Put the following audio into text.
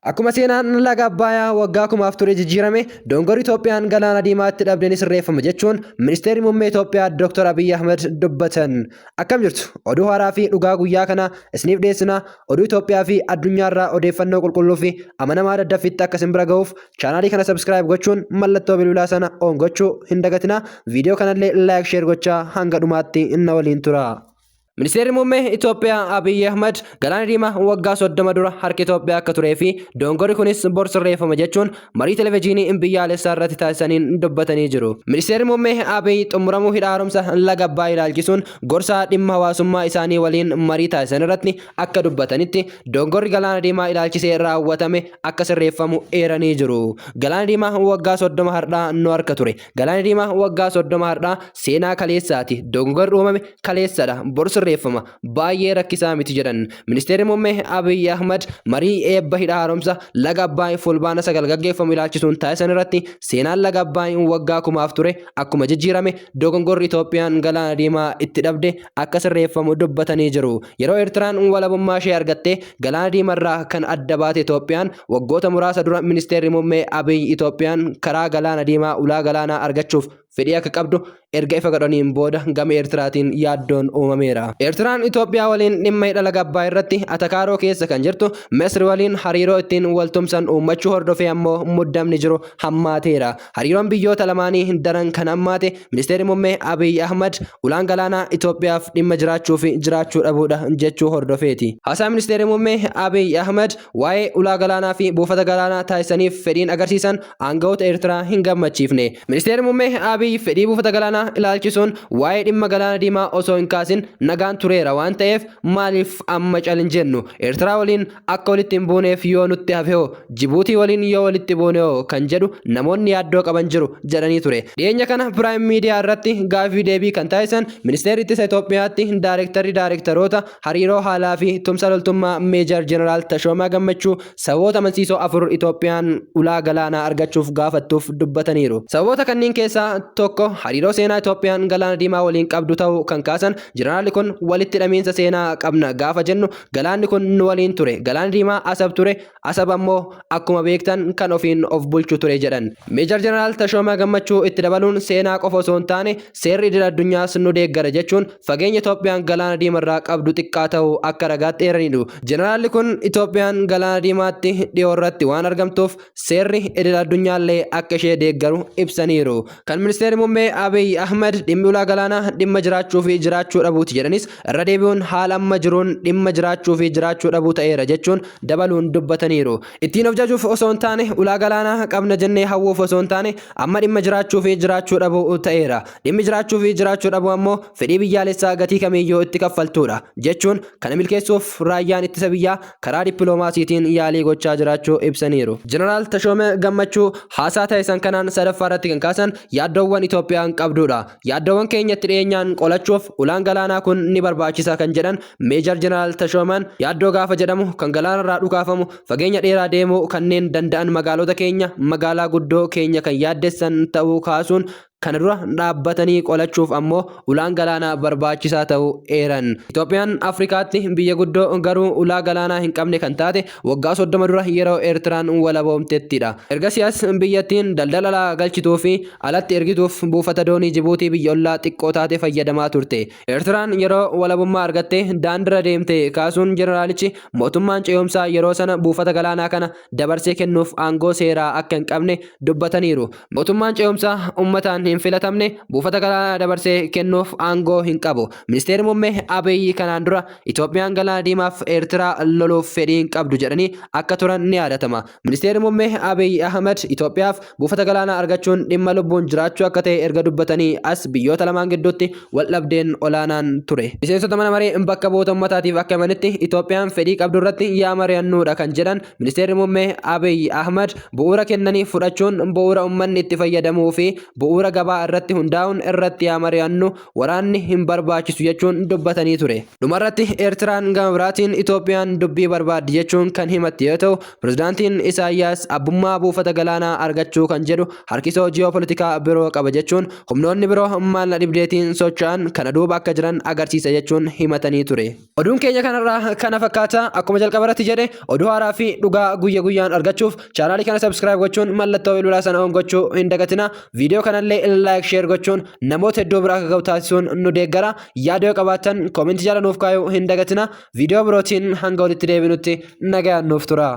Akkuma seenaan laga Abbayaa waggaa kumaaf ture jijjiirame, dongorri Itoophiyaan galaana diimaatti dhabde ni sirreeffama jechuun ministeerri muummee Itoophiyaa Dr. Abiyyi Ahmad dubbatan. Akkam jirtu? Oduu haaraa fi dhugaa guyyaa kana isiniif dhiyeessina. Oduu Itoophiyaa fi addunyaarraa odeeffannoo qulqulluu fi amanamaa daddaffitti akka isin bira gahuuf chaanaalii kana subscribe gochuun mallattoo bilbilaa sana on gochuu hin dagatinaa. Viidiyoo kanallee like share gochaa hanga dhumaatti na waliin tura. Ministeerri muummee Itoophiyaa Abiyyi Ahmad galaana diimaa waggaa 30 dura harka Itoophiyaa akka turee fi dongorri kunis bor sirreeffama jechuun marii televezyiinii biyyaalessaa irratti taasisaniin dubbatanii jiru. Ministeerri muummee Abiyyi xumuramuu hidha haaromsa laga Abbaay ilaalchisuun gorsaa dhimma hawaasummaa isaanii waliin marii taasisan irratti akka dubbatanitti dongorri galaana diimaa ilaalchisee raawwatame akka sirreeffamu eeranii jiru. Galaana diimaa waggaa 30 har'aa nu harka ture. Galaanni diimaa waggaa 30 har'aa seenaa kaleessaati. Dogongorri uumame kaleessadha. Bor sirreeffama. Baay'ee rakkisaa miti jedhan. Ministeerri muummee Abiyyi Ahmad marii eebba hidha haaromsa laga Abbaay fulbaana 9 gaggeeffamu ilaalchisuun taasisan irratti seenaan laga Abbaay waggaa kumaaf ture akkuma jijjiirame dogongorri Itoophiyaan galaana diimaa itti dhabde akka sirreeffamu dubbatanii jiru. Yeroo Eertiraan walabummaa ishee argattee galaana diimarraa kan adda baate Itoophiyaan waggoota muraasa dura ministeerri muummee Abiy Itoophiyaan karaa galaana diimaa ulaa galaanaa argachuuf fedhii akka qabdu erga ifa godhaniin booda gama Eertiraatiin yaaddoon uumameera. Eertiraan Itoophiyaa waliin dhimma hidha laga Abbaay irratti atakaaroo keessa kan jirtu Masri waliin hariiroo ittiin waltumsan uummachuu hordofee ammoo muddamni jiru hammaateera. Hariiroon biyyoota lamaanii daran kan hammaate ministeerri muummee Abiy Ahmad ulaan galaanaa Itoophiyaaf dhimma jiraachuu fi jiraachuu dhabuudha jechuu hordofeeti. Haasaa ministeerri muummee Abiy Ahmad waa'ee ulaa galaanaa fi buufata galaanaa taasisaniif fedhiin agarsiisan aanga'oota Eertiraa hin gammachiifne. Ministeerri muummee Abiy fedhii buufata galaanaa ilaalchisuun waa'ee dhimma galaana diimaa osoo hin kaasin nagaan tureera waan ta'eef maaliif amma cal hin jennu? Eertiraa waliin akka walitti hin buuneef yoo nutti hafe hoo? Jibuutii waliin yoo walitti buune hoo? Kan jedhu namoonni yaaddoo qaban jiru jedhanii ture. Dhiyeenya kana Prime Media irratti gaaffii deebii kan taasisan Ministeerri Ittisa Itoophiyaatti Daarektarri Daarektaroota Hariiroo Haalaa fi Tumsa Loltummaa Meejar Jeneraal Tashoomaa Gammachuu sababoota amansiisoo afur Itoophiyaan ulaa galaanaa argachuuf gaafattuuf dubbataniiru. Sababoota kanneen keessaa tokko hariiroo seenaa Itoophiyaan Galaana Diimaa waliin qabdu ta'uu kan kaasan Jeneraalli kun walitti hidhamiinsa seenaa qabna gaafa jennu galaanni kun nu waliin ture. Galaanni Diimaa Asab ture, Asab ammoo akkuma beektan kan ofiin of bulchu ture jedhan. Meejar Jeneraal Tashoomaa Gammachuu itti dabaluun seenaa qofa osoo hin taane seerri idil addunyaas nu deeggara jechuun fageenya Itoophiyaan Galaana Diimarraa qabdu xiqqaa ta'uu akka ragaatti eeraniiru. Jeneraalli kun Itoophiyaan Galaana Diimaatti dhiyoorratti waan argamtuuf seerri idil addunyaallee akka ishee deeggaru ibsaniiru. Kan ministeerri muummee Abiy Ahmed dhimmi ulaa galaanaa dhimma jiraachuu fi jiraachuu dhabuuti jedhanis irra deebi'uun haala amma jiruun dhimma jiraachuu fi jiraachuu dhabuu ta'eera jechuun dabaluun dubbataniiru. Ittiin of jajuuf osoo hin taane ulaa galaanaa qabna jennee hawwuuf osoo hin taane amma dhimma jiraachuu fi jiraachuu dhabuu ta'eera. Dhimmi jiraachuu fi jiraachuu dhabuu ammoo fedhii biyyaalessaa gatii kamiiyyuu itti kaffaltuudha jechuun kana milkeessuuf raayyaan ittisa biyyaa karaa dippiloomaasiitiin yaalii gochaa jiraachuu ibsaniiru. Jeneraal Tashoome Gammachuu haasaa taasisan kanaan sadaffaa irratti kan kaasan yaaddoowwan Itoophiyaan qabduudha. Yaaddoowwan keenya itti dhiyeenyaan qolachuuf ulaan galaanaa kun ni barbaachisa kan jedhan Meejar Jeneraal Tashoomaan yaaddoo gaafa jedhamu kan galaanarraa dhukaafamu fageenya dheeraa deemuu kanneen danda'an magaalota keenya magaalaa guddoo keenya kan yaaddessan ta'uu kaasuun Kana dura dhaabbatanii qolachuuf ammoo ulaan galaanaa barbaachisaa ta'uu eeran. Itoophiyaan Afrikaatti biyya guddoo garuu ulaa galaanaa hin qabne kan taate waggaa 30 dura yeroo Eertiraan walaboomtettidha. Ergasii as biyyattiin daldala alaa galchituu fi alatti ergituuf buufata doonii Jibuutii biyya ollaa xiqqoo taate fayyadamaa turte. Eertiraan yeroo walabummaa argatte daandirra deemte kaasuun jeneraalichi mootummaan ce'umsaa yeroo sana buufata galaanaa kana dabarsee kennuuf aangoo seeraa akka hin qabne dubbataniiru. Mootummaan ce'umsaa ummataan hin filatamne buufata galaanaa dabarsee kennuuf aangoo hin qabu. Ministeerri Muummee Abiy kanaan dura Itoophiyaan Galaana Diimaaf Eertiraa loluuf fedhii hin qabdu jedhanii akka turan ni yaadatama. Ministeerri Muummee Abiy Ahmad Itoophiyaaf buufata galaanaa argachuun dhimma lubbuun jiraachuu akka ta'e erga dubbatanii as biyyoota lamaan gidduutti waldhabdeen olaanaan ture. Miseensota mana maree bakka bu'oota ummataatiif akka himanitti Itoophiyaan fedhii qabdu irratti yaa mari'annuudha kan jedhan Ministeerri Muummee Abiy Ahmad bu'uura kennanii fudhachuun bu'uura ummanni itti fayyadamuu fi bu'uura gabaa irratti hundaa'uun irratti haa mari'annu, waraanni hin barbaachisu jechuun dubbatanii ture. Dhumarratti Eertiraan gama biraatiin Itoophiyaan dubbii barbaaddi jechuun kan himatte yoo ta'u, Pirezidaantiin Isaayyaas abbummaa buufata galaanaa argachuu kan jedhu harkisoo ji'oopolitikaa biroo qaba jechuun humnoonni biroo maal na dhibdeetiin socho'an kana duuba akka jiran agarsiisa jechuun himatanii ture. Oduun keenya kanarraa kana fakkaata. Akkuma jalqaba irratti jedhe, oduu haaraa fi dhugaa guyya guyyaan argachuuf chaanaalii kana subscribe gochuun mallattoo bilbilaa sana on gochuu hin dagatina. Viidiyoo kanallee like, share gochuun namoota hedduu bira akka ga'u taasisuun nu deeggara. Yaada yoo qabaattan koomentii jala nuuf kaayuu hin dagatina. Viidiyoo birootiin hanga walitti deebinutti nagayaan nuuf tura.